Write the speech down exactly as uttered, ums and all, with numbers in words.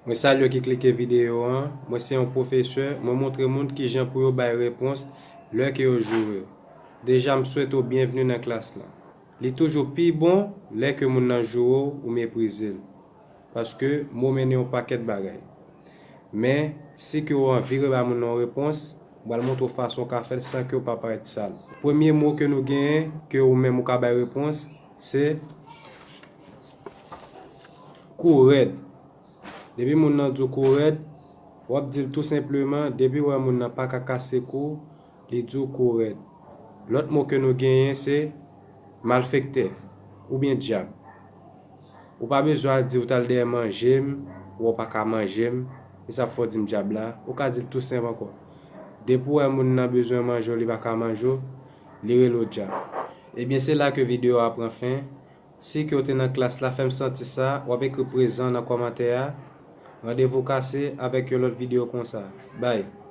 Mwen salye w ki klike videyo an. Mwen se yon pwofesè, mwen montre moun kijan pou yo bay repons lè ke yo joure w. Deja, m swete w byenvni nan klas lan. Li toujou pi bon lè ke moun nan joure w ou meprize l, paske mo mennen yon pakèt bagay. Men, si ke w anvi rebay moun nan yon repons, m pral montre w fason w ka fè l san ke w pa parèt sal. Premye mo ke nou genyen, ke ou menm ou ka bay repons, se kou rèd. Depi moun nan di w kou rèd, w ap di l tou senpleman, depi w wè moun nan pa ka kase kou, li di w kou rèd. Lòt mo ke nou genyen se malfektè oubyen dyab. Ou pa bezwen al di w t al dèyè manje m, ou pa ka manje m, e sa fè w di m dyab la, ou ka di l tou senp ankò. Depi w wè moun nan bezwen manje w, li pa ka manje w, li rele w dyab. Ebyen, se la ke videyo a pran fen. Si ke w te nan klas la, fè m santi sa, w ap ekri prezan nan kòmantè a. Randevou kase avèk yon lòt videyo konsa. Bye.